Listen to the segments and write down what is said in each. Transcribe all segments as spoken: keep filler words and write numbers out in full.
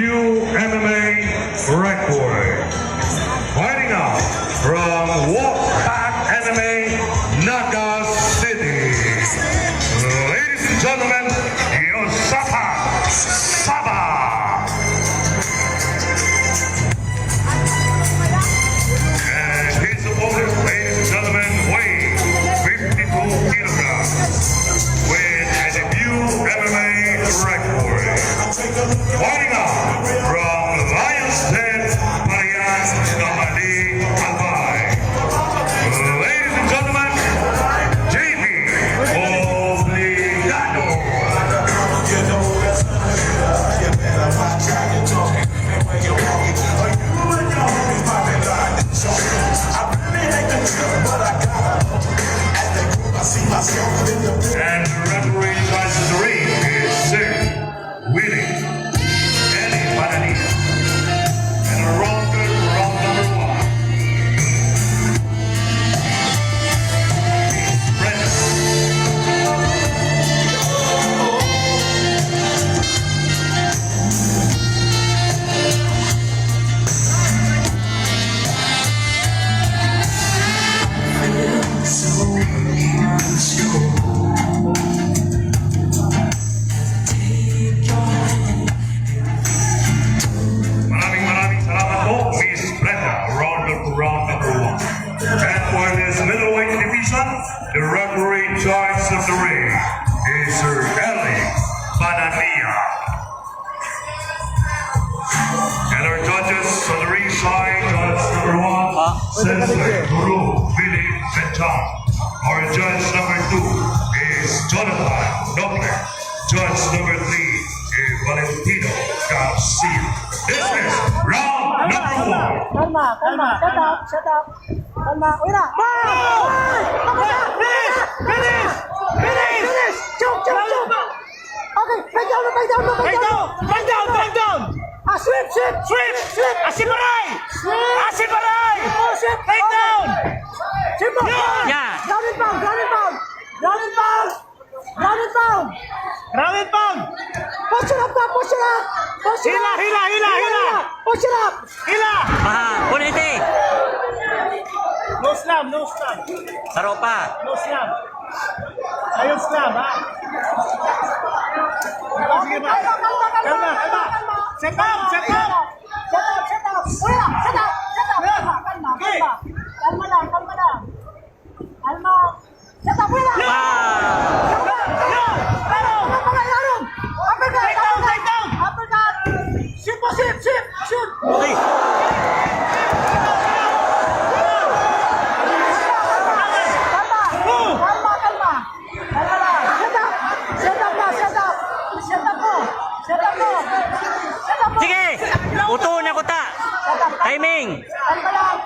M M A record. Fighting out from Wolfpack M M A, Naga City. Ladies and gentlemen, Yosapa Saba. And his opponent, ladies and gentlemen, weighs fifty-two kilograms with a debut M M A record. Fighting out from Lion's Den, Parian, Cavite, Albay. Ladies and gentlemen, J P Obligado. And the referee in charge of the ring is Sir Willie Eddie Panania. And round, round number one. Brenda. Maraming, maraming salamat po, Miss Brenda, round of, round number one. And for this middleweight division, the referee in charge of the ring is Sir Eli Panania. And our judges on the ringside, judge number one, Sensei Guru Philip Benchon. Our judge number two is Jonathan Noble. Judge number three is Valentino Garcia. This is round number one. Kalma, kalma. Shut up, shut up. Kalma. Uy na. Finish! Finish! Finish! Choke, choke, choke! Okay, take down, take down, take down! Take down! Take down! Take down! Ah, sweep, sweep! Sweep! Sweep! Asibaray! Sweep! Asibaray! Oh, sweep! Take down! Sweep mo! Yeah! Ground and pound! Ground and pound! Ground and pound! Ground and pound! Ground and pound! Push it up, push it up! Push it up! Hila, hila, hila, hila! Push it up! Hila! Aha, kuniti! No slam, no slam! Saropa! No slam! Ayaw slam, ha? Sige ba? Kalma, kalma! Set up, set up! Set up, set up! Kuya, set up, set up! Kalma, kalma, kalma! Kalma lang, kalma lang! Kalma! Set up, kuya! Wow! Kalma, kalma! Kalma, kalma! Uppercut! Take down, take down! Uppercut! Shoot po, shoot, shoot, shoot! Okay. Kalma! Kalma, kalma! Kalma lang! Set up! Set up na! Set up! Set up mo! Set up mo! Set up mo! Sige! Uto na kuta! Set up! Timing! Kalma lang!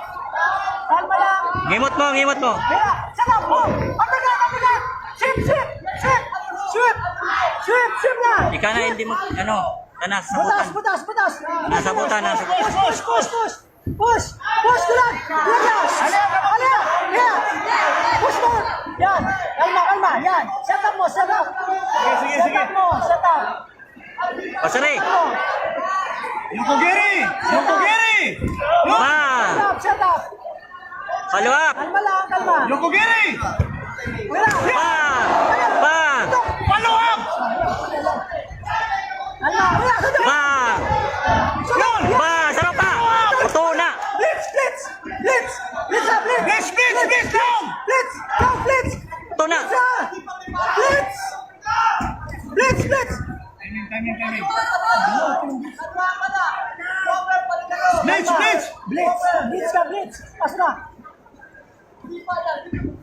Kalma lang! Ngimot mo, ngimot mo! Kaya, set up mo! Uppercut! Uppercut! Shoot! Shoot! Shoot! Shoot! Shoot na! Ika na, hindi mo, ano, tanas, Butas! sabutan. Butas! Butas! Nasabutan, nasabutan. Push! Push! Push! Push! Push! Push! Tulang! Tulang! Yan! Yan! Yan! Push mo! Yan! Kalma! Kalma! Yan! Set up mo! Set up! Sige, sige, Set sige. up mo! Set up! Pasari! Set up mo! Yokogiri! Yokogiri! Ba! Set up! Set up! Follow up! Kalma lang! Kalma! Yokogiri! Wala! Ba! Ba! Follow up! Kalma! Wala! Ba! Yun! Ba! Sarap pa! Uto na! Blitz! Blitz! Blitz! Blitz! Blitz! Blitz! Blitz! Blitz! Down! Blitz! Down! Blitz! Uto na! Blitz! Blitz! Blitz! Blitz! Blitz! Blitz! Blitz ka! Blitz! Pasok ka!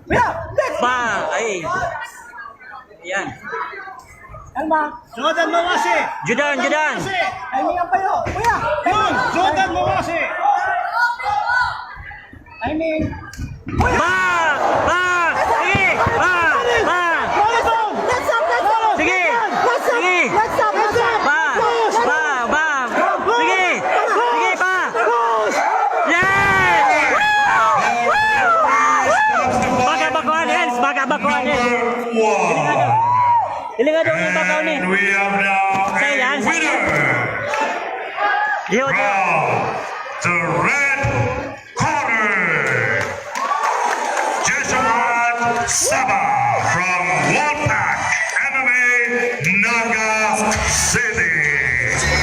Kuya! Blitz! Ba! Ay! Yan. Kalma! Jordan Mawasi! Judan! Judan! Ay, may ampayo! Kuya! Yun! Jordan Mawasi! I mean, Ba! Ba! Sige! Ba! Ba! Sige! Sige! Ba! Ba! Ba! Sige! Sige pa! Yay! Baka bakuhan, Hans! Baka bakuhan, Hans! Delikado! Delikado ang bakaw ni. And we have now a Sa yan, sa winner. Yo, yo. From the red corner, Jeshawat Saba from Wolfpack M M A, Naga City.